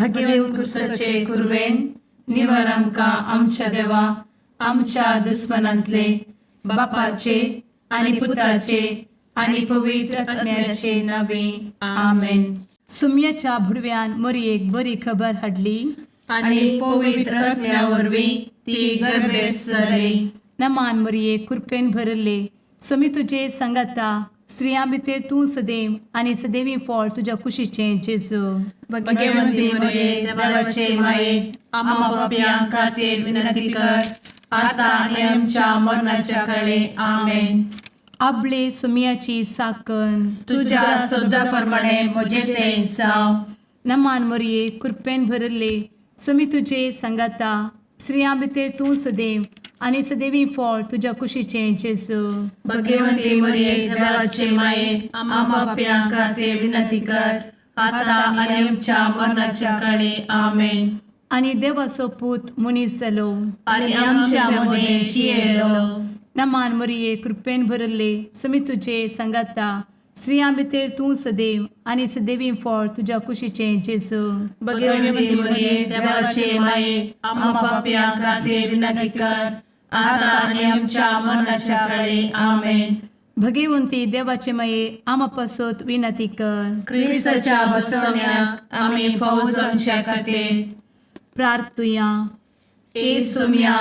भगेवन क्रुसाचे कुरवेन निवर आमकां आमच्या देवा आमच्या दुस्मनांतले बापाचे आनी पुताचे आनी पवित्र आत्म्याचे नावे. आमेन. सुम्याच्या भुडव्यान मोरयेक बरी खबर हाडली. आनी पवित्र आत्म्या वरवीं ती गर्भेस्त जाली. नमान मोरये, कृपेन भरले, स्वामी तुजे सांगाता. स्त्रियां भितर तूं सदैव आनी सदैवी फळ तुज्या कुशीचें जेजू. भगवंती मरिये, देवाचे माये, आम्हा पापयां खातीर विनंती कर, आता आनी आमच्या मरणाच्या काळे. आमेन. आबले सुम्याची साकन. तुझ्या शब्दा प्रमाणे म्हजें तें जावं. नमान मोरये, कृपेन भरले, स्वामी तुजे सांगाता. स्त्रियां भितर तूं सदैव आनी सदैवी फळ तुज्या कुशीचें जेजू. भगवंती मरिये, देवाचे माये, आम्हा पापयां खातीर विनंती कर, आता आनी आमच्या मरणाच्या काळे. आमेन. आनी देवाचो पूत मनीस जालो आनी आमच्या मदें जियेलो. नमान मोरये, कृपेन भरले, स्वामी तुजे सांगाता. स्त्रियां भितर तूं सदैव आनी सदैवी फळ तुज्या कुशीचें जेजू. भगवंती मरिये, देवाचे माये, आम्हा पापयां खातीर विनंती कर, आता आनी आमच्या मरणाच्या काळे. आमेन. भगवंती देवाचे माये, आमा पासत विनंती कर. क्रिस्ताच्या बसवण्याक आमी फावो जावच्या खातीर. प्रार्थुया. ए सोम्या,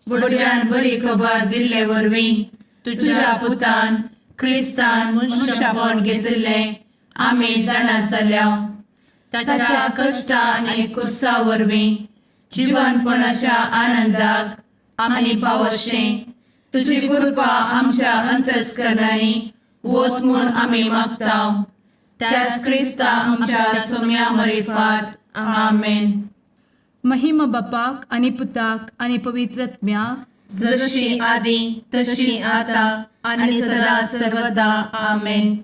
बुडव्यान बरी खबर दिल्ले वरवीं तुझ्या पुतान क्रिस्तान मनुष्यपण घेतिल्लें आमी जाणा जाल्या. ताच्या कश्टा आनी कुर्सा वरवीं जिवनपणाच्या आनंदाक आमी पावशें तुजी कृपा आमच्या अंतस्करणांनी वत म्हूण आमी मागता, त्याच क्रिस्ता आमच्या सोम्या मरिफात. आमेन. महिमा बापाक आनी पुताक आनी पवित्र आत्म्याक. जशी आदी तशी आता आणि सदा सर्वदा. आमेन.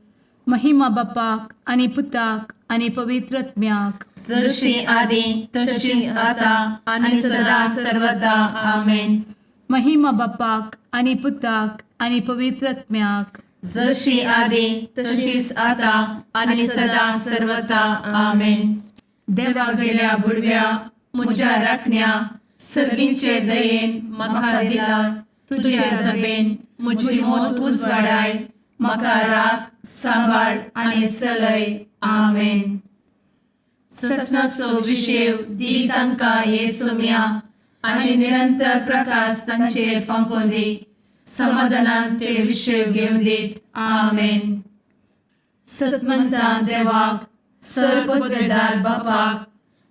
महिमा बापाक आनी पुताक आनी पवित्र आत्म्याक. जशी आदी तशीच आता आणि सदा सर्वदा. आमेन. महिमा बापाक आनी पुताक आनी पवित्र आत्म्याक. जशी आदी तशीच आता आणि सदा सर्वदा. आमेन. देवा गेल्या बुडव्या म्हज्या राखण्या, सर्गींचे दयेन म्हाका दिला तुझे दबेन म्हजी मोत उजवाडाय, म्हाका राख, सांबाळ आनी चलय. आमेन. ससनाचो विशेव दी तांकां हे सोम्या आनी निरंतर प्रकाश तांचेर फांकोवन दी. समाधानान ते विशेव घेवन दीत. आमेन. सतमंता देवाक, सर्वपदवेदार बापाक,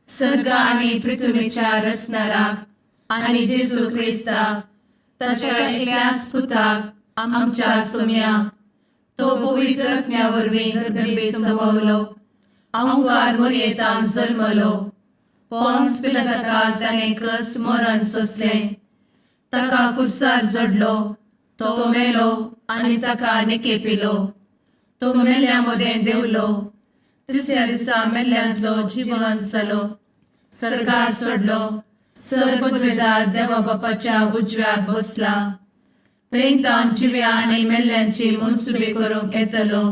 सर्ग आनी पृथ्वीच्या रचणाराक आनी जेजू क्रिस्ताक, ताच्या एकल्याच पुताक, आमच्या सोम्याक, तो पवित्र आत्म्या वरवीं गर्भे संभवलो, अंकार मोरयेतान जल्मलो, पोन्स पिलाताकाल ताणें कस मरण सोंसलें, ताका कुर्सार जडलो, तो मेलो आनी ताका निकेपिलो, तो मेल्ल्या मदें देंवलो, तिसऱ्या दिसा मेल्ल्यांतलो जिवन जालो, सरकार सोडलो, सर पदवेदार देवा बापाच्या उजव्याक बसला, थंय तावन जिव्या आनी मेल्ल्यांची मनसुबी करूंक येतलो.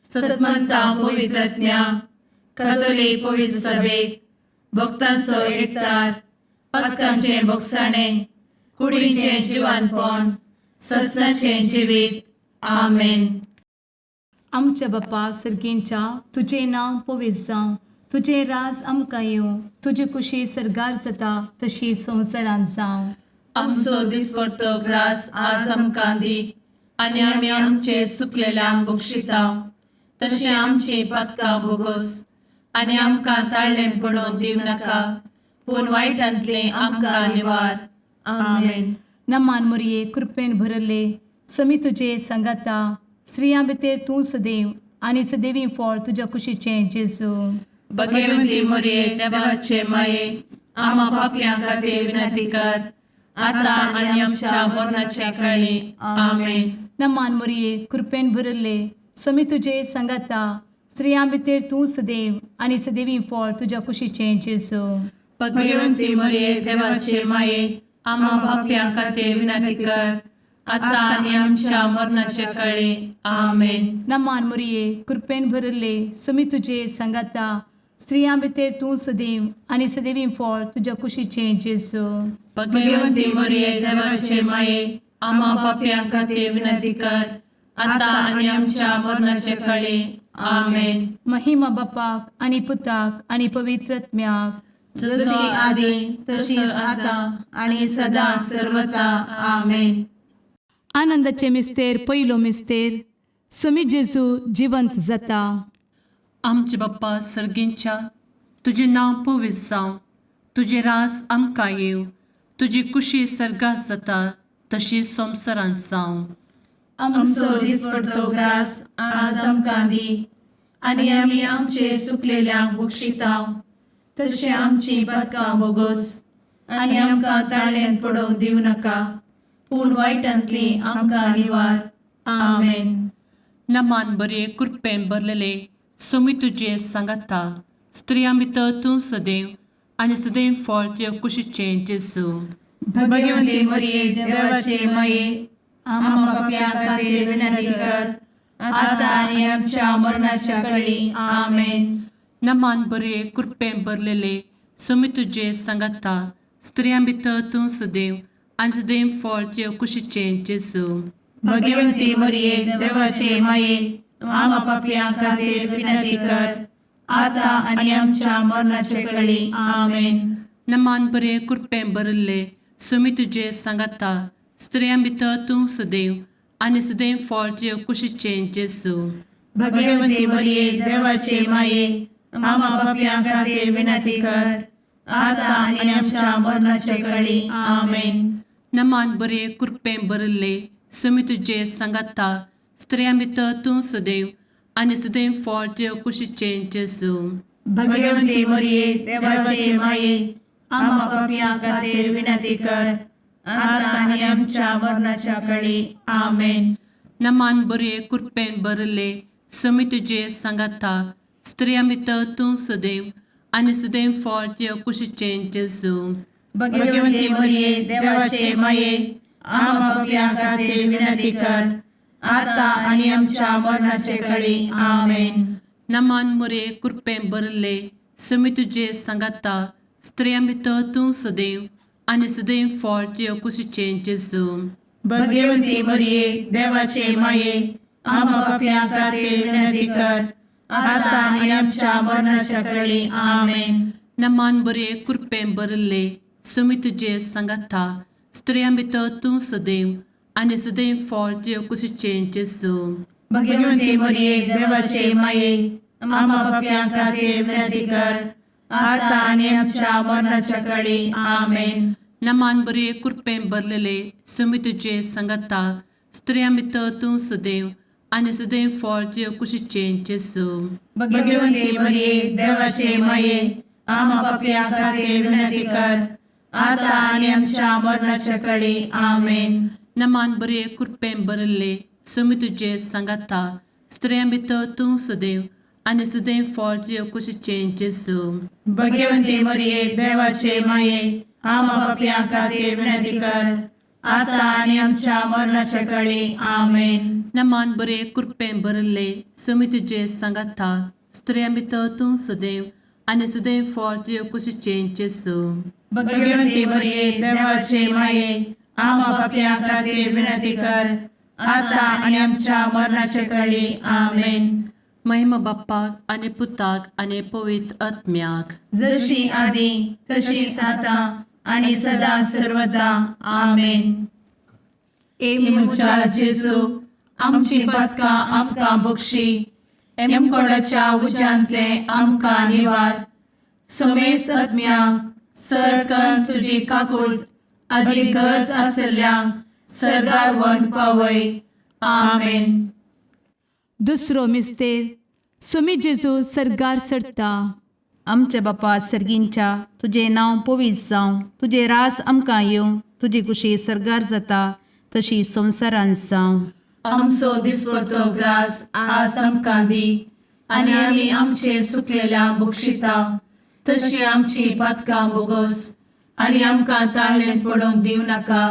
सतमंता पवित्रज्ञा कथोलीक पवित्र सभेक, भक्तांचो एकतार, पातकांचें बोगसाणें, कुडीचें जिवानपण, ससनाचें जिवीत. आमेन. आमच्या बापा सर्गींच्या, तुजें नांव पवित्र जावं, तुजें राज आमकां येवं, तुजी कुशी सर्गार जाता तशी संवसारांत जावं. आमचो दिसपडतो ग्रास आज आमकां दी आनी आमी आमचे चुकलेल्यांक बक्षिता तशें आमची पातकां भोगोस आनी आमकां ताळ्ळें पडोवन दिवं नाका, पूण वायटांतलें आमकां निवार. आमेन. नमान मोरये, कृपेन भरले, समी तुजे सांगाता. स्त्रियां भितर तूं सदैव आनी सदैवी फळ तुज्या कुशीचें जेजू. भगवती मोरये, देवाचे माये, आमा पापयां खातीर विनंती कर, आता आनी आमच्या मरणाच्या काळी. आमेन. नमान मोरये, कृपेन भरले, समी तुजे सांगाता. स्त्रियां भितर तूं सदैव आनी सदैवी फळ तुज्या कुशीचें जेजू. भगवंती मोरये, देवाचे माये, आमा पापयां खातीर विनंती कर, आता आनी आमच्या मरणाच्या काळी. आमेन. नमान मोरये, कृपेन भरले, समी तुजे सांगाता. स्त्रियां भितर तूं सदैव आनी सदैवी फळ तुज्या कुशीचें जेजू. भगवंती मरिये, देवाचे माये, आम्हा पापयां खातीर विनंती कर, आता आनी आमच्या मरणाचे कळी. आमेन. महिमा बापाक आनी पुताक आनी पवित्र आत्म्याक. जशी आदी तशीच आता आणि सदा सर्वता. आमेन. आनंदाचे मिस्तेर, पयलो मिस्तेर, सुमी जेजू जिवंत जाता. आमचे बाप्पा सर्गींच्या, तुजें नांव पवित्र जावं, तुजें रास आमकां येवं, तुजी कुशी सर्गात जाता तशी संवसारांत जावं. आमचो दिसपडतो ग्रास आज आमकां दी आनी आमी आमचे सुकलेल्यांक बक्षितांव तशें आमची पदकां बोगोस आनी आमकां ताळ्यान पडोवंक दिवं नाका, पूण वायटांतली आमकां निवार. आमेन. नमान बरे, कृपेन भरलेले, सोमी तुजें सांगाता, स्त्रियां भितर तूं सदैव आनी सदैव फळ तुज्या कुशीचें जेजू. भगवंती मरिये, देवाचे माये, आम्हा पापयां खातीर विनंती कर, आता आनी आमच्या मरणाच्या कळी. आमेन. नमान बरे, कृपेन भरलेले, सोमी तुजें सांगाता, स्त्रियां भितर तूं सदैव आनी सदैव फळ तुज्या कुशीचें जेजू. भगवंती मरिये, देवाचे माये, आम्हा पापयां खातीर विनंती कर, आता आनी आमच्या मरणाचे कळी. आमेन. नमान बरे, कृपेन भरिल्ले, सुमी तुजें सांगाता, स्त्रियां भितर तूं सदैव आनी सदैव फळ तुज्या कुशीचें जेजू. भगवंती मरिये, देवाचे माये, आम्हा पापयां खातीर विनंती कर, आता आनी आमच्या मरणाचे कळी. आमेन. नमान बरे, कृपेन भरिल्ले, सुमी तुजें सांगाता, स्त्रियां भितर तूं सदैव आनी सदैव फळ तुज्या कुशीचें जेजू. भगवंती मरिये, देवाचे माये, आम्हा पापयां खातीर विनंती कर, आता आनी आमच्या मरणाच्या कळी. आमेन. नमान बरे, कृपेन भरिल्ले, सुमी तुजें सांगाता, स्त्रियां भितर तूं सदैव आनी सदैव फळ तुज्या कुशीचें जेजू. भगवंती मरिये, देवाचे माये, आम्हा पापयां खातीर विनंती कर, आता आनी आमच्या मरणाचे कळी. आमेन. नमान मुरे, कृपेन भरिल्ले, सुमी तुजें सांगाता, स्त्रियां भितर तूं सदैव आनी सदैव फळ तुज्या कुशीचें जेजू. भगवंती मरिये, देवाचे माये, आम्हा पापयां खातीर विनंती कर, आता आनी आमच्या मरणाच्या कळी. आमेन. नमान बरे, कृपेन भरिल्ले, सुमी तुजें सांगाता, स्त्रियां भितर तूं सदैव आनी सदैव फळ तुज्या कुशीचें जेजू. भगवंती मरिये, देवाचे माये, आम्हा पापयां खातीर विनंती कर, आता आनी आमच्या मरणाच्या कळी. आमेन. नमान बरे, कृपेन भरलेले, सुमी तुजें सांगाता, स्त्रियां भितर तूं सदैव आनी सदैव फळ तुज्या कुशीचें जेजू. भगवंती मरिये, देवाचे माये, आम्हा पापयां खातीर विनंती कर, आता आनी आमच्या मरणाच्या कळी. आमेन. नमान बरे, कृपेन भरिल्ले, सुमी तुजें सांगाता, स्त्रियां भितर तूं सदैव आनी सदैव फळ तुज्या कुशीचें जेजू. भगवंती मरिये, देवाचे माये, आम्हा पापयां खातीर विनंती कर, आता आनी आमच्या मरणाच्या कळी. आमेन. नमान बरे, कृपेन भरिल्ले, सुमी तुजें सांगाता, स्त्रियां भितर तूं सदैव आनी सदैव फळ तुज्या कुशीचें जेजू. भगवंती मरिये, देवाचे माये, आम्हा पापयां खातीर विनंती कर, आता आनी आमच्या मरणाच्या कळी. आमेन. महिमा बाप्पाक आनी पुताक आनी पवित्र आत्म्याक. जशी आदी तशीच आता आणि सदा सर्वदा. आमेन. ए म्हज्या जेजू, आमची पदकां आमकां बक्षी, एमकोडाच्या उज्यांतले आमकां निवार, समेस्त आत्म्यांक सरकन तुजी काकूट आदी गरज आसल्ल्यांक सर्गार वन पावय. आमेन. दुसरो मिस्तेर, सुमी जेजू सर्गार चडता. आमच्या बापा सर्गींच्या, तुजें नांव पवित्र जावं, तुजें रास आमकां येवं, तुजी कुशी सर्गार जाता तशी संवसारांत जावं. आमचो दिसपडतो ग्रास आज आमकां दी आनी आमी आमचे सुकलेल्या बक्षिता तशी आमची पातकां बोगोस आनी आमकां ताळ्ळें पडोवंक दिवं नाका,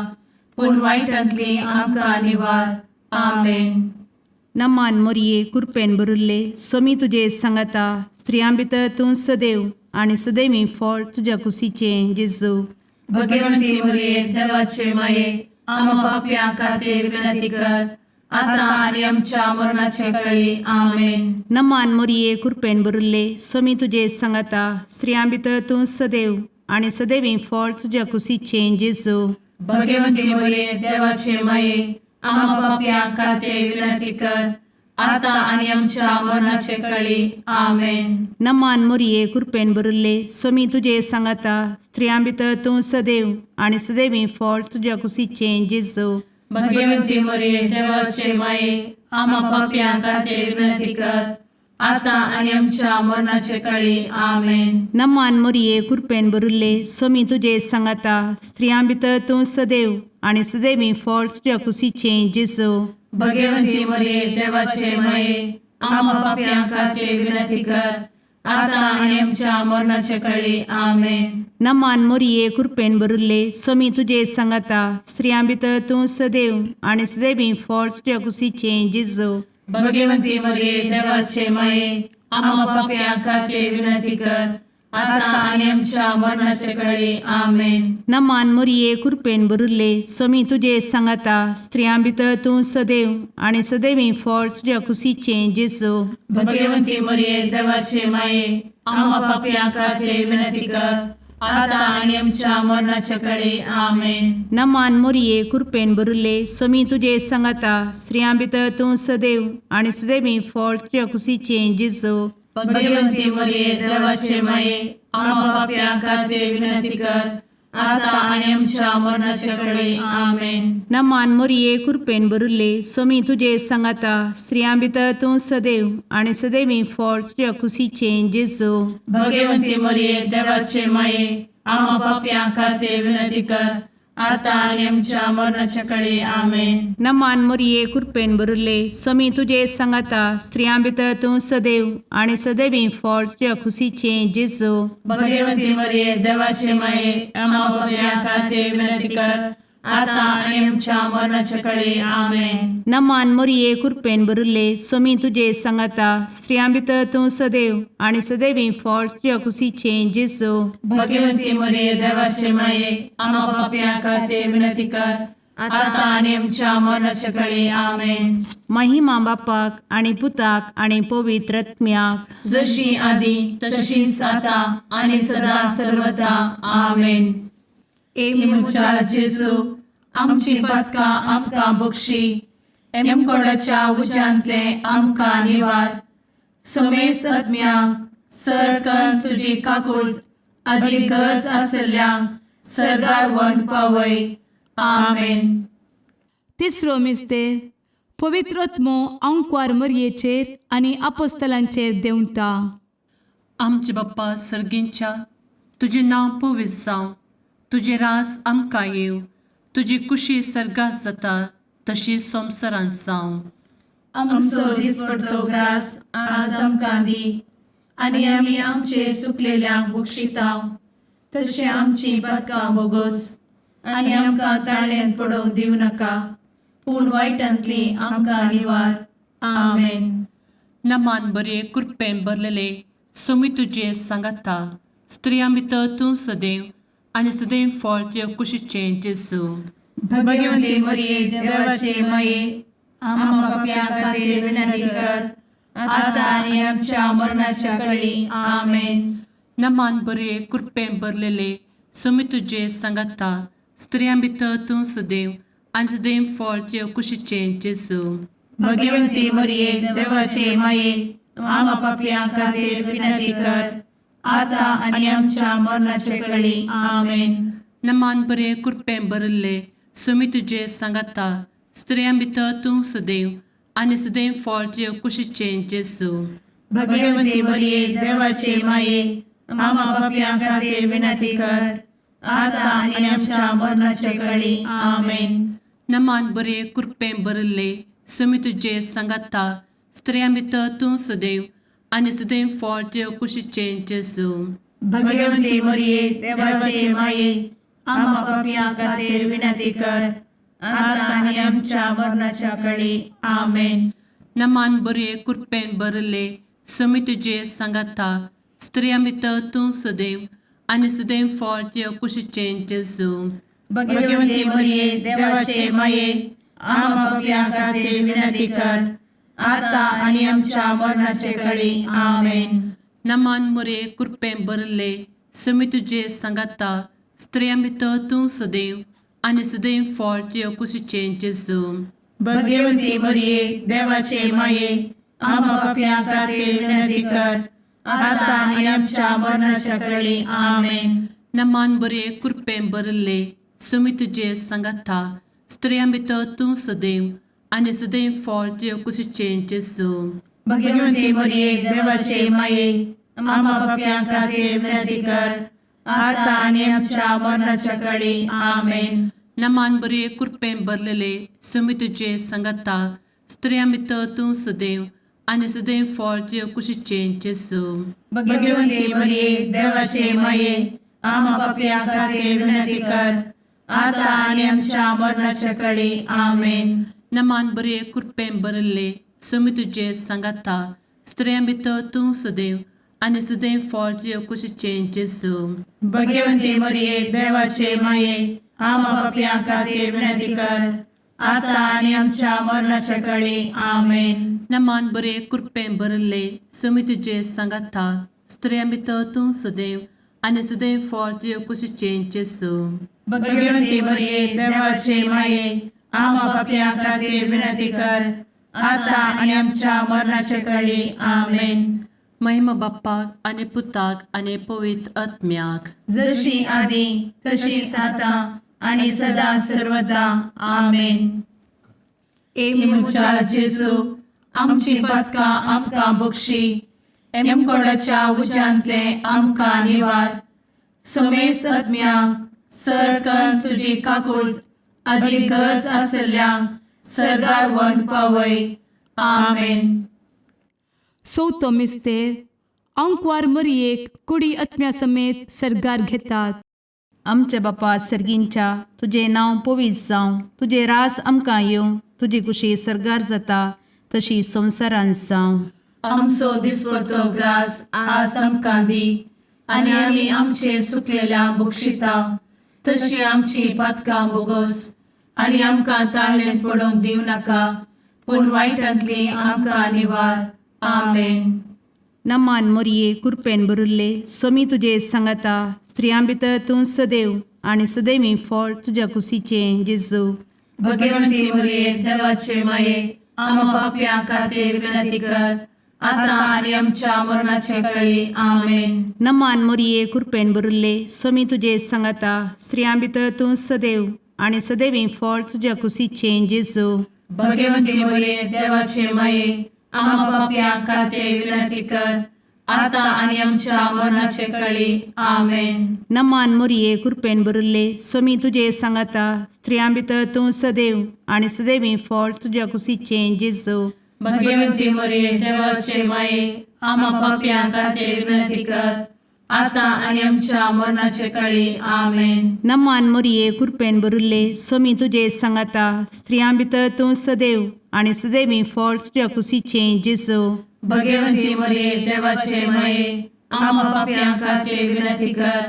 पूण वायटांतली आमकां निवार. आमेन. नमान मोरये, कुरपेन बरुल्ले, सोमी तुजे सांगाता, स्त्रियां भितर तूं सदैव आनी सदैवी फळ तुज्या कुशीचें जेजू. भगवंती मरिये देवाचे माये, आम्हा पापयां खातीर विनंती कर, आता आनी आमच्या मरणाचे कळी. आमेन. नमान मोरये, कृपेन भरिल्ले, स्वामी तुजे सांगाता. स्त्रियां भितर तूं सदैव आनी सदैवी फळ तुज्या कुशीचें जेजू. भगवंती मरिये देवाचे माये, आम्हा पापयां खातीर विनंती कर, आता आनी आमच्या मरणाचे कळी. आमेन. नमान मोरये, कृपेन भरिल्ले, स्वामी तुजे सांगाता. स्त्रियां भितर तूं सदैव आनी सदैवी फळ तुज्या कुशीचें जेजू. भगवंती मरिये देवाचे माये, आम्हा पापयां खातीर विनंती कर, आता आनी आमच्या मरणाचे कळी. आमेन. नमान मोरये, कृपेन भरिल्ले, स्वामी तुजे सांगाता. स्त्रियां भितर तूं सदैव आनी सदैवी फळ तुज्या कुशीचें जेजू. भगवंती मरिये देवाचे माये, आम्हा पापयां खातीर विनंती कर, आता आनी आमच्या मरणाचे कळी. आमेन. नमान मोरये, कृपेन भरिल्ले, स्वामी तुजे सांगाता. स्त्रियां भितर तूं सदैव आनी सदैवी फळ तुज्या कुशीचें जेजू. भगवंती मरिये देवाचे माये, आम्हा पापयां खातीर विनंती कर, आता आनी आमच्या मरणाचे कळी. आमेन. नमान मोरये, कृपेन भरिल्ले, स्वामी तुजे सांगाता. स्त्रियां भितर तूं सदैव आनी सदैवी फळ तुज्या कुशीचें जेजू. भगवंती मरिये देवाचे माये, आम्हा पापयां खातीर विनंती कर, आता आनी आमच्या मरणाचे कळी. आमेन. नमान मोरये, कृपेन भरिल्ले, स्वामी तुजे सांगाता. स्त्रियां भितर तूं सदैव आनी सदैवी फळ तुज्या कुशीचें जेजू. भगवंती मरिये देवाचे माये, आम्हा पापयां खातीर विनंती कर, आता आनी आमच्या मरणाचे कळी. आमेन. नमान मोरये, कृपेन भरिल्ले, स्वामी तुजे सांगाता. स्त्रियां भितर तूं सदैव आनी सदैवी फळ तुज्या कुशीचें जेजू. भगवंती मरिये देवाचे माये, आम्हा पापयां खातीर विनंती कर, आता आनी आमच्या मरणाचे कळी. आमेन. नमान मोरये, कृपेन भरिल्ले, स्वामी तुजे सांगाता. स्त्रियां भितर तूं सदैव आनी सदैवी फळ तुज्या कुशीचें जेजू. भगवंती मरिये देवाचे माये, आम्हा पापयां खातीर विनंती कर, आता आनी आमच्या मरणाचे कळी. आमेन. नमान मोरये, कृपेन भरिल्ले, स्वामी तुजे सांगाता. स्त्रियां भितर तूं सदैव आनी सदैवी फळ तुज्या कुशीचें जेजू. भगवंती मरिये देवाचे माये, आम्हा पापयां खातीर विनंती कर, आता आनी आमच्या मरणाचे कळी. आमेन. महिमा बापाक आनी पुताक आनी पवित्र आत्म्याक, जशी आदी तशीच आता आनी सदा सर्वदा. आमेन. ए म्हज्या जेजू, आमची पातकां आमकां बक्षी, एमकोडाच्या उज्यांतले आमकां निवार, समेस्त आत्म्यांक सरकन तुजी काकूट आदी गरज आसल्ल्यांक सरगार वन पावय. आमेन. तिसरो मिस्तेर, पवित्र आत्मो आंकवार मरयेचेर आनी आपोस्तलांचेर देंवता. आमचे बाप्पा सर्गींच्या, तुजें नांव पवित्र जावं, तुजें रास आमकां येवं, तुजी कुशी सर्गात जाता तशी संवसारांत जावं. आमचो दिसपडतो ग्रास आज आमकां दी, आनी आमी आमचे सुकलेल्यांक बक्षितांव, तशें आमची पातकां बोगोस, आनी आमकां ताळ्यान पडोवंक दिवं नाका, पूण वायटांतली आमकां निवार. आमेन. नमान बरे कृपेन भरलेले, सोमी तुजे सांगाता, स्त्रियां भितर तूं सदैव आनी सदैव फळ तुज्या कुशीचें जेजू. भगवंती मरिये देवाचे माये, आम्हा पापयां खातीर विनंती कर, आता आनी आमच्या मरणाच्या कळी. आमेन. नमान बरे कृपेन भरलेले, सोमी तुजे सांगाता, स्त्रियां भितर तूं सदैव आनी सदैव फळ तुज्या कुशीचें जेजू. भगवंती मरिये देवाचे माये, आम्हा पापयां खातीर विनंती कर, आता आनी आमच्या मरणाच्या कळी. आमेन. नमान बरे कृपेन भरिल्ले, सोमी तुजे सांगाता, स्त्रियां भितर तूं सदैव आनी सदैव फळ तुज्या कुशीचें जेजू. भगवंती मरिये देवाचे माये, आम्हा पापयां खातीर विनंती कर, आता आनी आमच्या मरणाच्या कळी. आमेन. नमान बरे कृपेन भरिल्ले, सोमी तुजे सांगाता, स्त्रियां भितर तूं सदैव आनी सदैव फळ तुज्या कुशीचें जेजू. भगवंती मरिये देवाचे माये, आम्हा पापयां खातीर विनंती कर, आता आनी आमच्या मरणाच्या कळी. आमेन. नमान बरे कृपेन भरिल्ले, समी तुजे सांगाता स्त्रियां भितर तूं सदैव आनी सदैव फळ तुज्या कुशीचें जेजू. भगवती मरिये, देवाचे माये, आम्हा पापयां खातीर विनंती कर, आता आनी आमच्या मरणाचे कळी. आमेन. नमान मुरे कृपें भरले समी तुजे सांगाता स्त्रियां भितर तूं सदैव आनी सदैव फळ तुज्या कुशीचें जेजू. भगवती मरिये, देवाचे माये, आम्हा पापयां खातीर विनंती कर, आता आनी आमच्या मरणाच्या कळी. आमेन. नमान बरे कृपें भरले समी तुजे सांगाता स्त्रियां भितर तूं सदैव आनी सदैव फळ तुज्या कुशीचें जेजू. भगवती मरिये, देवाचे माये, आम्हा पापयां खातीर विनंती कर, आता आनी आमच्या मरणाच्या कळी. आमेन. नमान बरे कृपें भरलेले समी तुजे सांगाता स्त्रियां भितर तूं सदैव आनी सदैव फळ तुज्या कुशीचें जेजू. भगवती मरिये, देवाचे माये, आम्हा पापयां खातीर विनंती कर, आता आनी आमच्या मरणाच्या कळी. आमेन. नमान बरे कृपें भरले समी तुजे सांगाता स्त्रियां भितर तूं सदैव आनी सदैव फळ तुज्या कुशीचें जेजू. भगवती मरिये, देवाचे माये, आम्हा पापयां खातीर विनंती कर, आता आनी आमच्या मरणाच्या कळी. आमेन. नमान बरे कृपें भरले समी तुजे सांगाता स्त्रियां भितर तूं सदैव आनी सदैव फळ तुज्या कुशीचें जेजू. भगवती मरिये, देवाचे माये, आम्हा पापयां खातीर विनंती कर, आता आनी आमच्या मरणाच्या कळी. आमेन. महिमा बाप्पाक आनी पुताक आनी पवित्र आत्म्याक. जशी आदी तशीच आता आणि सदा सर्वदा. आमेन. ए म्हज्या जेजू, आमची पातकां आमकां बक्षी, एमकोडाच्या उज्यांतले आमकां निवार, समेस्त आत्म्यांक सरकन तुजी काकूळ आदी गरज आसल्ल्यांक सरगार व्हरून पावय. आमेन. चवथो मिस्तेर आंकवार मरियेक कुडी आत्म्या समेत सर्गार घेतात. आमच्या बापा सर्गींच्या, तुजें नांव पवित्र जावं, तुजें रास आमकां येवं, तुजी कुशी सर्गार जाता तशी संवसारांत जावं. आमचो दिसपडतो ग्रास आज आमकां दी आनी आमी आमचे सुकलेल्या बक्षिता तशी आमची पातकां बोगोस आनी आमकां ताळणेंत पडोवंक दिवं नाका, पूण वायटांतली आमकां निवार. आमेन. नमान मोरये, कुरपेन भरिल्ले, सोमी तुजे सांगाता, स्त्रियां भितर तूं सदैव आनी सदैवी फळ तुज्या कुशीचें जेजू. भगवंती मरिये, देवाचे माये, आम्हा पापयां खातीर विनंती कर, आता आनी आमच्या मरणाचे कळी. आमेन. नमान मोरये, कुरपेन भरिल्ले, सोमी तुजे सांगाता, स्त्रियां भितर तूं सदैव आनी सदैवी फळ तुज्या कुशीचें जेजू. भगवंती मरिये, देवाचे माये, आम्हा पापयां खातीर विनंती कर, आता आनी आमच्या मरणाचे कळी. आमेन. नमान मोरये, कुरपेन भरिल्ले, सोमी तुजे सांगाता, स्त्रियां भितर तूं सदैव आनी सदैवी फळ तुज्या कुशीचें जेजू. भगवंती मरिये, देवाचे माये, आम्हा पापयां खातीर विनंती कर, आता आनी आमच्या मरणाचे कळी. आमेन. नमान मोरये, कुरपेन भरिल्ले, सोमी तुजे सांगाता, स्त्रियां भितर तूं सदैव आनी सदैवी फळ तुज्या कुशीचें जेजू. भगवंती मरिये, देवाचे माये, आम्हा पापयां खातीर विनंती कर,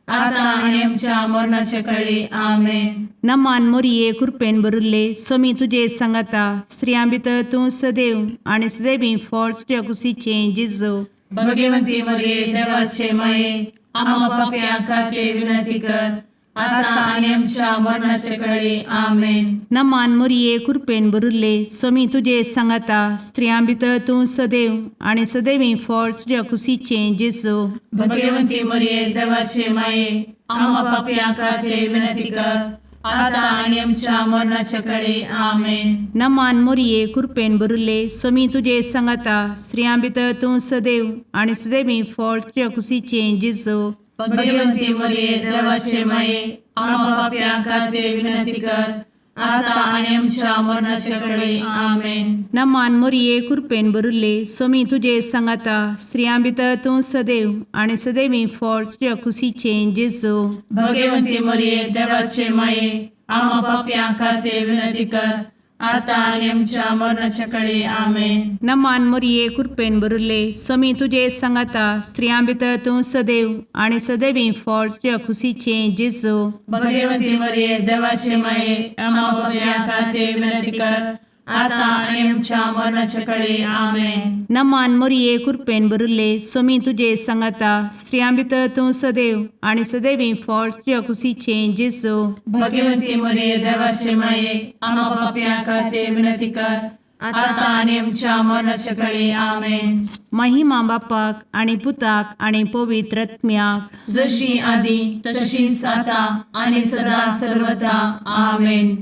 आता आनी आमच्या मरणाचे कळी. आमेन. नमान मोरये, कुरपेन भरिल्ले, सोमी तुजे सांगाता, स्त्रियां भितर तूं सदैव आनी सदैवी फळ तुज्या कुशीचें जेजू. भगवंती मरिये, देवाचे माये, आम्हा पापयां खातीर विनंती कर, आता आनी आमच्या मरणाचे कळी. आमेन. नमान मोरये, कुरपेन भरिल्ले, सोमी तुजे सांगाता, स्त्रियां भितर तूं सदैव आनी सदैवी फळ तुज्या कुशीचें जेजू. भगवंती मरिये, देवाचे माये, आम्हा पापयां खातीर विनंती कर, आता आनी आमच्या मरणाचे कळी. आमेन. नमान मोरये, कुरपेन भरिल्ले, सोमी तुजे सांगाता, स्त्रियां भितर तूं सदैव आनी सदैवी फळ तुज्या कुशीचें जेजू. भगवंती मरिये, देवाचे माये, आम्हा पापयां खातीर विनंती कर, आता आनी आमच्या मरणाचे कळी. आमेन. नमान मोरये, कुरपेन भरिल्ले, सोमी तुजे सांगाता, स्त्रियां भितर तूं सदैव आनी सदैवी फळ तुज्या कुशीचें जेजू. भगवंती मरिये, देवाचे माये, आम्हा पापयां खातीर विनंती कर, आतां आनी आमच्या मरणाच्या कडे आमेन. नमान मोरये कृपेन भरिल्ले, स्वामी तुजे सांगाता, स्त्रियां भितर तूं सदैव आनी सदैवी फळ तुज्या खुशीचें जेजू. भगवती मरिये, देवाचे माये, आम्हा पापयां खातीर विनंती कर, आतां आनी आमच्या मरणाच्या कडे आमेन. नमान मोरये कृपेन भरिल्ले, स्वामी तुजे सांगाता, स्त्रियां भितर तूं सदैव आनी सदैवी फळ तुज्या खुशीचें जेजू. भगवती मरिये, देवाचे माये, आम्हा पापयां खातीर विनंती कर, आतां आनी आमच्या मरणाच्या कडे आमेन. महिमा बापाक आनी पुताक आनी पवित्र आत्म्याक, जशी आदी तशीच आता आणि सदा सर्वदा आमेन.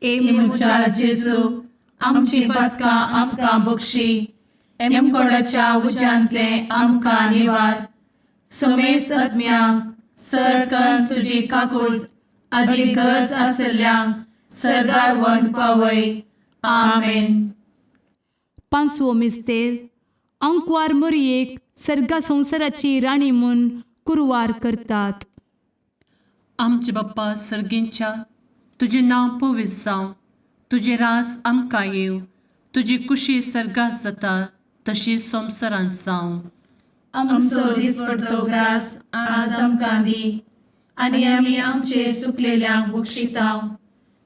ए म्हज्या जेजू, आमची पातकां आमकां बक्षी, एमकोडाच्या उज्यांतले आमकां निवार, समेस्त आत्म्यांक सरकन तुजी काकूळ आदी गरज आसल्ल्यांक सरगार वन पावय. आमेन. पांचवो मिस्तेर, आंकवार मोरयेक सर्गा संवसाराची राणी म्हूण कुरवार करतात. आमचे बाप्पा सर्गींच्या, तुजें नांव पवित्र जावं, तुजें रास आमकां येवं, तुजी कुशी सर्गात जाता तशी संवसारांत जावं. आमचो दिसपडतो ग्रास आज आमकां दी, आनी आमी आमचे सुकलेल्यांक बक्षितांव,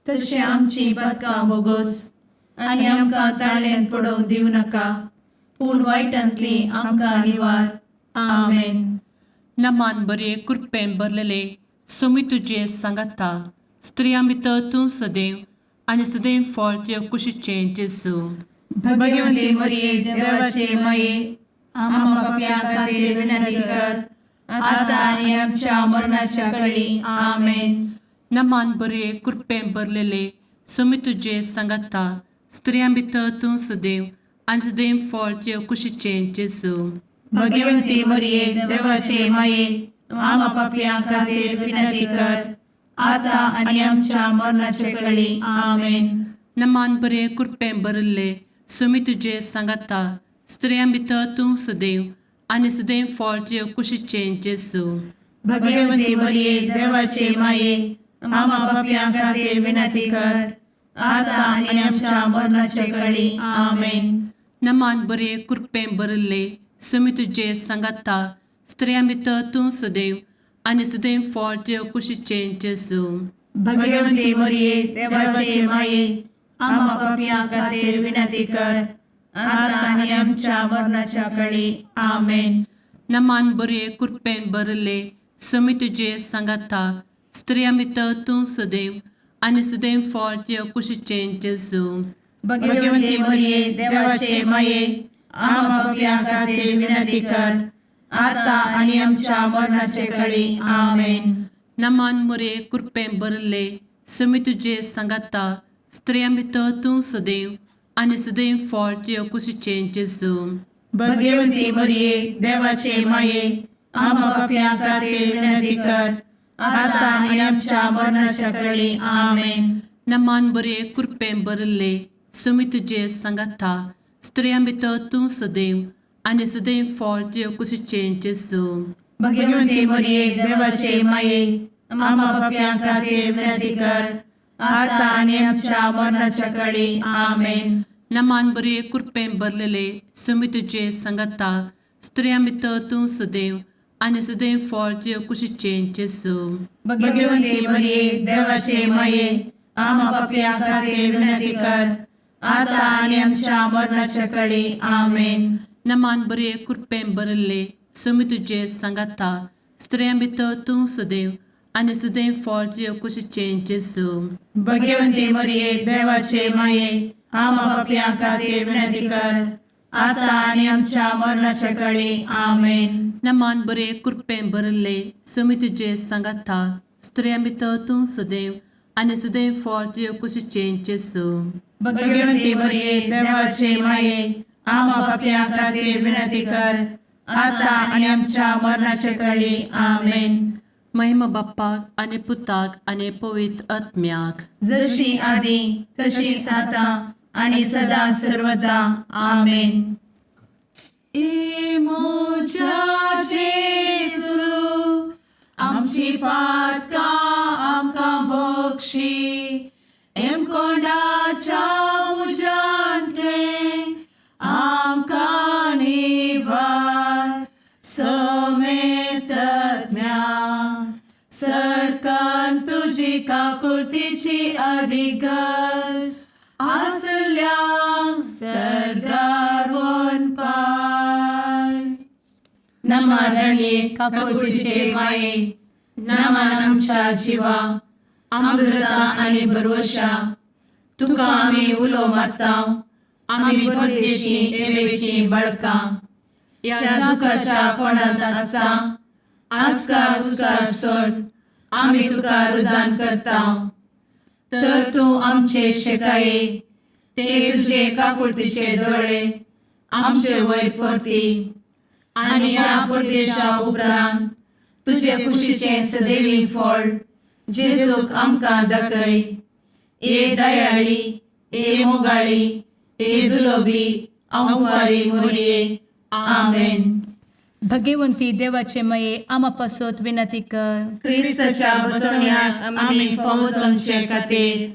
तशें आमची पातकां बोगोस, आनी आमकां ताळ्यान पडोवंक दिवं नाका, पूण वायटांतली आमकां निवार. आमेन. नमान बरे कृपेन भरलेले, सोमी तुजे सांगाता, स्त्रियां भितर तूं सदैव आनी सदैव फळ तुज्या कुशीचें जेजू. भगवती मरिये, देवाचे माये, आम्हा पापयां खातीर विनंती कर, आतां आनी आमच्या मरणाच्या कळी. आमेन. नमान बरे कृपेन भरलेले, सोमी तुजे सांगाता, स्त्रियां भितर तूं सदैव आनी सदैव फळ तुज्या कुशीचें जेजू. भगवती मरिये, देवाचे माये, आम्हा पापयां खातीर विनंती कर, आतां आनी आमच्या मरणाचे कळी. आमेन. नमान बरे कृपेन भरिल्ले, सुमी तुजे सांगाता, स्त्रियां भितर तूं सदैव आनी सदैव फळ तुज्या कुशीचें जेजू. भगवती मरिये, देवाचे माये, आम्हा पापयां खातीर विनंती कर, आतां आनी आमच्या मरणाचे कळी. आमेन. नमान बरे कृपेन भरिल्ले, सुमी तुजे सांगाता, स्त्रियां भितर तूं सदैव आनी सदैव फळ तुज्या कुशीचें जेजू. भगवती मरिये, देवाचे माये, आम्हा पापयां खातीर विनंती कर, आतां आनी आमच्या मरणाच्या कळी. आमेन. नमान बरे कृपेन भरिल्ले, सुमी तुजे सांगाता, स्त्रियां भितर तूं सदैव आनी सदैव फळ तुज्या कुशीचें जेजू. भगवती मरिये, देवाचे माये, आम्हा पापयां खातीर विनंती कर, आतां आनी आमच्या मरणाचे कळी. आमेन. नमान मुरे कृपेन भरिल्ले, सुमी तुजे सांगाता, स्त्रियां भितर तूं सदैव आनी सदैव फळ तुज्या कुशीचें जेजू. भगवती मरिये, देवाचे माये, आम्हा पापयां खातीर विनंती कर, आतां आनी आमच्या मरणाच्या कळी. आमेन. नमान बरे कृपेन भरिल्ले, सुमी तुजे सांगाता, स्त्रियां भितर तूं सदैव आनी सदैव फळ तुज्या कुशीचें जेजू. भगवती मरिये, देवाचे माये, आम्हा पापयां खातीर विनंती कर, आतां आनी आमच्या मरणाच्या कळी. आमेन. नमान बरे कृपेन भरलेले, सुमी तुजे सांगाता, स्त्रियां भितर तूं सदैव आनी सदैव फळ तुज्या कुशीचें जेजू. भगवती मरिये, देवाचे माये, आम्हा पापयां खातीर विनंती कर, आतां आनी आमच्या मरणाच्या कळी. आमेन. नमान बरे कृपेन भरिल्ले, सुमी तुजे सांगाता, स्त्रियां भितर तूं सदैव आनी सदैव फळ तुज्या कुशीचें जेजू. भगवती मरिये, देवाचे माये, आम्हा पापयां खातीर विनंती कर, आतां आनी आमच्या मरणाच्या कळी. आमेन. नमान बरे कृपेन भरिल्ले, सुमी तुजे सांगाता, स्त्रियां भितर तूं सदैव आनी सदैव फळ तुज्या कुशीचें जेजू. भगवती मरिये, देवाचे माये, आम्हा पापयां खातीर विनंती कर, आतां आनी आमच्या मरणाच्या कळी. आमेन. महिमा बाप्पाक आनी पुताक आनी पवित्र आत्म्याक, जशी आदी तशीच आतां आणि सदा सर्वदा. आमेन. ए म्हज्या जेजू, आमची पातकां आमकां बक्षी, एमकोंडाच्या तुजी काकुळतीची अधिगस आसल्यांक सर्गार वनपाय. नमा रणये काकुळतीचे माये, नमन आमच्या जिवा, अमृता आनी भरवशा, तुका आमी उलो मारता, आमी परदेशी एवेची बळकां ह्या दुखाच्या कोणांत आसता आस्कार उस्कार सोड आमी तुका रुदान करता. तर तूं आमचे शेकाये ते तुजे काकुळतीचे दोळे आमचे वयर परती आनी ह्या परदेशा उपरांत तुजे कुशीचें सदैवी फळ जेजूक आमकां दाखय. ए दयाळी, ए मोगाळी, ए दुलोबी अंवारी मोरये. आमेन. भगवंती देवाचे मये आमा पासत विनंती कर. क्रिस्ताच्या बसवण्याक आमी फावो जावचे खातीर.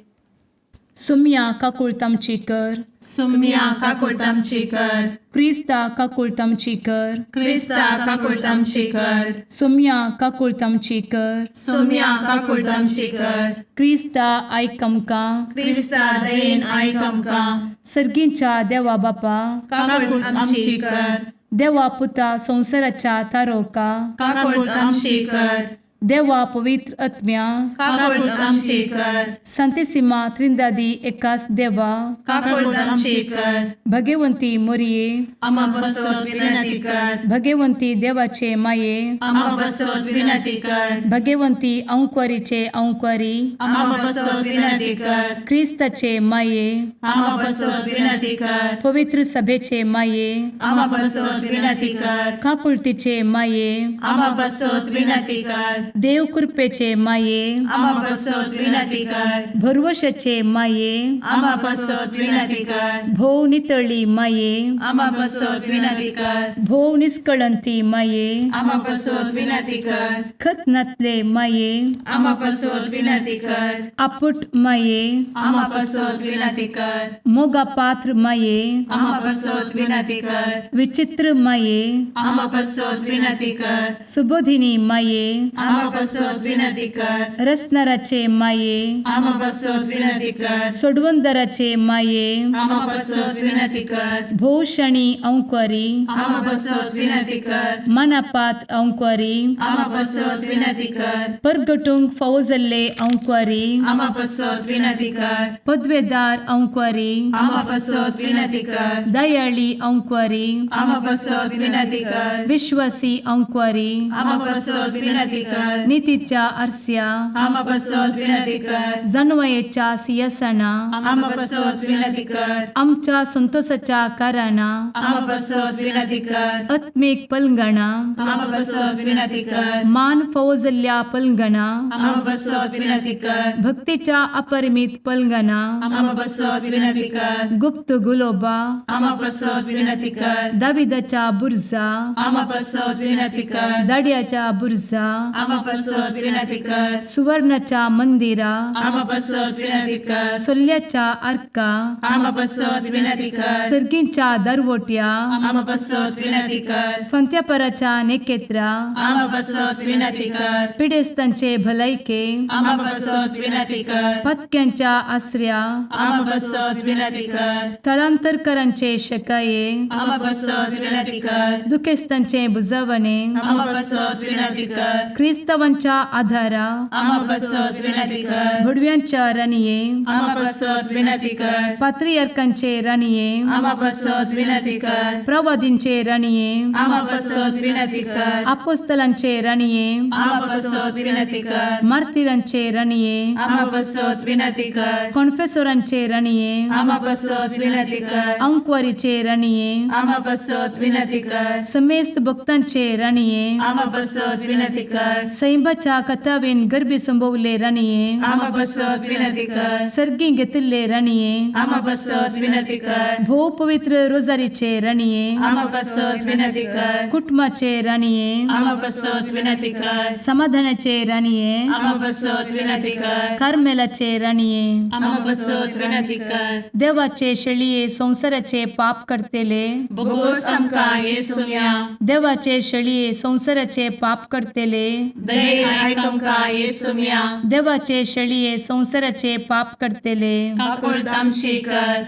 सुम्या काकुळत आमची कर. सुम्या काकुळट आमची कर. क्रिस्ता काकुळत आमची कर. क्रिस्ता काकुळट आमची कर. सुम्या काकुळत आमची कर. सुम्या काकुळट आमची कर. क्रिस्ता आयक आमकां. क्रिस्ता दयेन आयक आमकां. सर्गींच्या देवा बापा, काकुळट आमची कर. देवा पुता संवसाराच्या तारोका, काकुळट आमची कर. देवा पवित्र आत्म्या, काकुळट आमची कर. संतेसिमा त्रिंदादी एकास देवा, काकुळट आमची कर. भगवंती मोरये, आमा पासत विनंती कर. भगवंती देवाचे माये, आमा पासत विनंती कर. भगवंती अंकुरीचे अंकुरी, आमा पासत विनंती कर. क्रिस्ताचे माये, आमा पासत विनंती कर. पवित्र सभेचे माये, आमा पासत विनंती कर. काकुळतीचे माये, आमा पासत विनंती कर. देव कृपेचे माये, आमा पासत विनंती कर. भरवशाचे माये, आमा पासत विनंती कर. भोव नितळी माये, आमा पासत विनंती कर. भोव निस्कळंती माये, आमा पासत विनंती कर. खत नातले माये, आमा पासत विनंती कर. आपुट माये, आमा पासत विनंती कर. मोगा पात्र माये, आमा पासत विनंती कर. विचित्र माये, आमा पासत विनंती कर. सुबोधिनी माये, आमा पासत विनंती कर. रसनाराचे माये, आमा पासत विनंती कर. सोडवंदराचे माये, आमा पासत विनंती कर. भोवशणी अंकुरी, आमा पासत विनंती कर. मनापात्र अंकुरी, आमा पासत विनंती कर. परगटूंक फावो जाल्ले अंकुरी, आमा पासत विनंती कर. पदवेदार अंकुरी, आमा पासत विनंती कर. दयाळी अंकुरी, आमा पासत विनंती कर. विश्वासी अंकुरी, आमा पासत विनंती कर. नितीच्या आरस्या, आमा पासत विनंती कर. जानवयेच्या सिंहासना, आमा पासत विनंती कर. आमच्या संतोषाच्या कारणां, आमा पासत विनंती कर. आत्मीक पलंगणा, आमा पासत विनंती कर. मान फावो जाल्ल्या पलंगणा, आमा पासत विनंती कर. भक्तीच्या अपरिमित पलंगणा, आमा पासत विनंती कर. गुप्त गुलोबा, आमा पासत विनंती कर. दाविदाच्या बुर्जा, आमा पासत विनंती कर. दाड्याच्या बुर्जा, आमा पासत विनंती कर. सुवर्णाच्या मंदिरा, आमा पासत विनंती कर. सोल्ल्याच्या आर्का, आमा पासत विनंती कर. सर्गींच्या दरवट्या, आमा पासत विनंती कर. फंत्यापराच्या नेकेत्रा, आमा पासत विनंती कर. पिडेस्तांचे भलायके, आमा पासत विनंती कर. पत्क्यांच्या आसऱ्या, आमा पासत विनंती कर. थळांतरकरांचे शकाये, आमा पासत विनंती कर. दुखेस्तांचे बुजवणे, आमा पासत विनंती कर. क्रिस्तावांच्या आधारा, आमा पासत विनंती कर. भुडव्यांच्या राणये, आमा पासत विनंती कर. पात्रियार्कांचे राणये, आमा पासत विनंती कर. प्रवादींचे राणये, आमा पासत विनंती कर. आपोस्तलांचे राणये, आमा पासत विनंती कर. मार्तिरांचे राणये, आमा पासत विनंती कर. कॉन्फेसोरांचे राणये, आमा पासत विनंती कर. अंकवारीचे राणये, आमा पासत विनंती कर. समेस्त भक्तांचे राणये, आमा पासत विनंती कर. सैंबाच्या कथावेन गर्भी संभवले राणये, आमा पासत विनंती कर. सर्गी घेतिल्ले राणये, आमा पासत विनंती कर. भोव पवित्र रोजारीचे राणये, आमा पासत विनंती कर. कुटुंबाचे राणये, आमा पासत विनंती कर. समाधानाचे राणये, आमा पासत विनंती कर. कार्मेलाचे राणये, आमा पासत विनंती कर. देवाचे शेळये संवसाराचे पाप करतेले, बोगोस आमकां येसुम्या. देवाचे शेळये संवसाराचे पाप करतेले, दयेन आयक आमकां येसुम्या. देवाचे शेळये संवसाराचे पाप करतले, काकुळट आमची कर.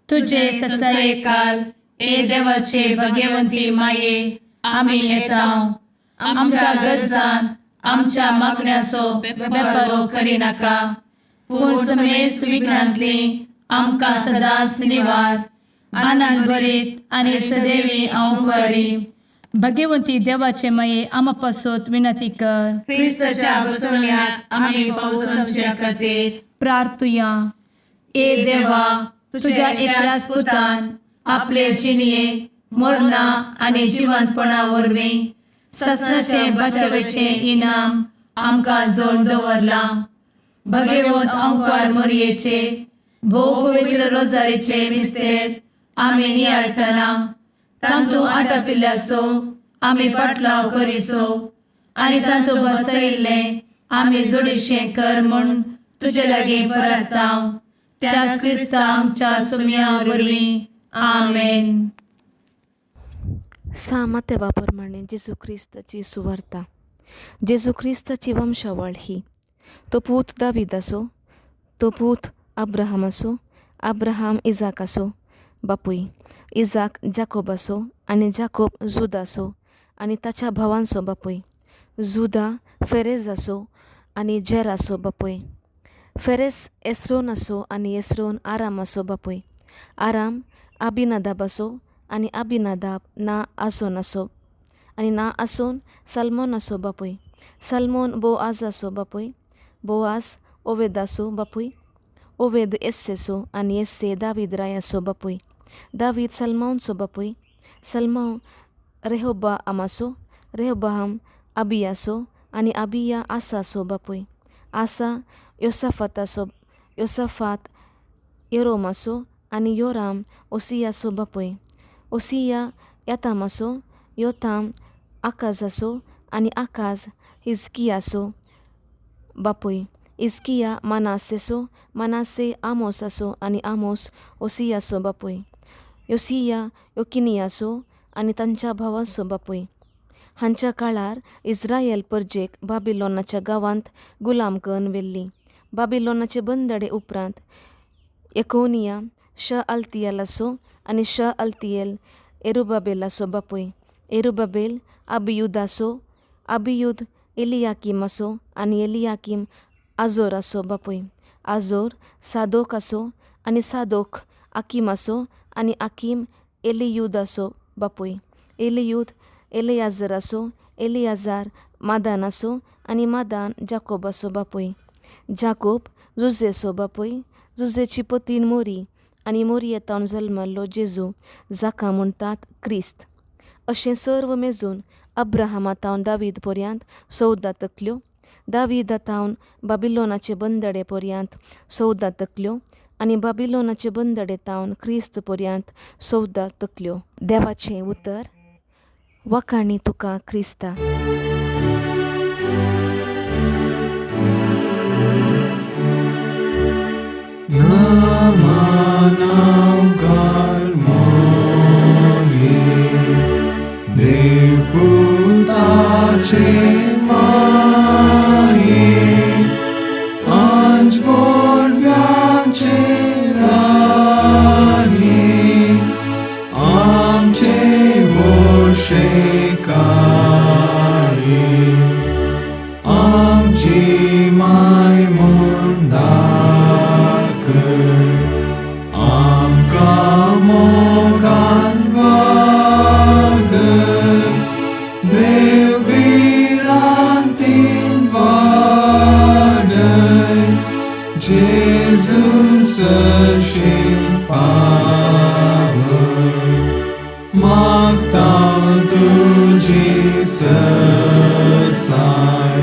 तुजे तुजे ससाये ससायकाल ए देवाचे भगवंती माये, आमी येता आमच्या गरजांत आमच्या मागण्याचो बेपर्वो करिनाका, पूण समेस्त विघ्नांतली आमकां सदांच निवार. आनंद भरीत आनी सदैवी अंवकारी भगवंती देवाचे माये, आमा पासत विनंती कर. क्रिस्ताच्या बसवण्याक आमी पावसाच्या खातीर प्रार्थुया. ए देवा, तुझ्या एकल्याच पुतान आपले जिणये मरणा आनी जिवंतपणा वरवीं ससनाचे बचावेचे इनाम आमकां जोड दवरलां. भगवंत अंकार मोरयेचे भोव पवित्र रोजारीचे मिस्तेर आमी नियाळटना तांतू आटापिल्ल्याचो आमी पाटलाव करिसो आनी तांतू बसयिल्लें आमी जोडीशें कर म्हूण तुजे लागीं परताव, त्याच क्रिस्ता आमच्या सुम्या वरवीं. आमेन. सा प्रमाणे जेजू क्रिस्ताची सुवार्ता. जेजू क्रिस्ताची वंशावळ ही. तो पूत दावीदाचो, तो पूत अब्राहमाचो, अब्राहम इजाकाचो बापूय, इजाक जाकोबाचो आनी जाकोब जुदाचो आनी ताच्या भावांचो बापूय, जुदा फेरेजाचो आनी जेराचो बापूय, फेरेस एस्रोनाचो आनी एस्रोन आरामाचो बापूय, आराम आबिनादाबाचो आनी आबिनादाब ना आसोनाचो आनी ना आसोन सलमोनाचो बापूय, सलमोन बोआजाचो बापूय, बोआज ओवेदाचो बापूय, ओवेद येस्सेचो आनी येस्से दावीद रायाचो बापूय, दावीद सलमावचो बापूय, सलमाव रेहोबा आमाचो, रेहोबाहम अबियाचो आनी अबिया आसाचो बापूय, आसा योसाफाताचो, योसाफात योरोमाचो आनी योराम ओसियाचो बापूय, ओसिया योतामाचो, योताम आकाजाचो आनी आकाज हिजकियाचो बापूय, हिजकिया मनासेचो, मनासे आमोसाचो आनी आमोस ओसियाचो बापूय, योसिया योकिनियाचो आनी तांच्या भावाचो बापूय. हांच्या काळार इस्रायल परजेक बाबिलोनाच्या गांवांत गुलाम करून व्हेल्ली. बाबिलोनाचे बंदडे उपरांत एकोनिया श अल्तियलाचो आनी श अल्तियल एरुबाबेलाचो बापूय, एरुबाबेल अबियुदाचो, अबियुद एलियाकीमाचो आनी एलियाकीम आजोराचो बापूय, आजोर सादोकाचो आनी सादोक आकिमाचो आनी आकीम एलियुदाचो बापूय, एलियुद एलियाजराचो, एलियाजार मादानाचो आनी मादान जाकोबाचो बापूय, जाकोब जुजेचो बापूय, जुजेची पतीण मोरी आनी मोरयेतावन जल्मल्लो जेजू जाका म्हणटात क्रिस्त. अशें सर्व मेजून अब्राहमा तावन दावीद पर्यांत 14 तकल्यो, दावीदा तावन बाबिलोनाचे बंदडे पर्यांत 14 तकल्यो आनी बाबिलोनाचे बंदडे तावन क्रिस्त पर्यांत 14 तकल्यो. देवाचें उतर. वाखाणी तुका क्रिस्ता. नमनांकार मोरये, देवपुताचे माये, आंज बोडव्यांचे राणी, आमचे वोशेकाये, आमची माय म्हूण दाखय, आमकां मोगान वागय, देव भिरांतीन वाडय, जेजू सरशीं पावय, मागता तुजी सरसाय.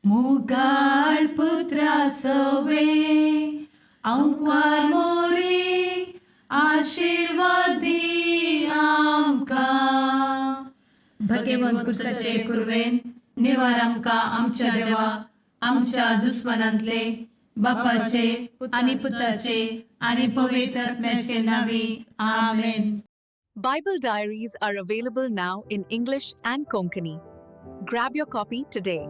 मुगाळ पुत्रा सवे अंकार मोरे, आशिर्वाद दी आमकां. भगवंत कुर्साचे कुर्वेन निवार आमकां आमच्या देवा आमच्या दुस्मनांतले, बापाचे आनी पुताचे आनी पवित्र आत्म्याचे नांवी. आमेन. Bible Diaries are available now in English and Konkani. Grab your copy today.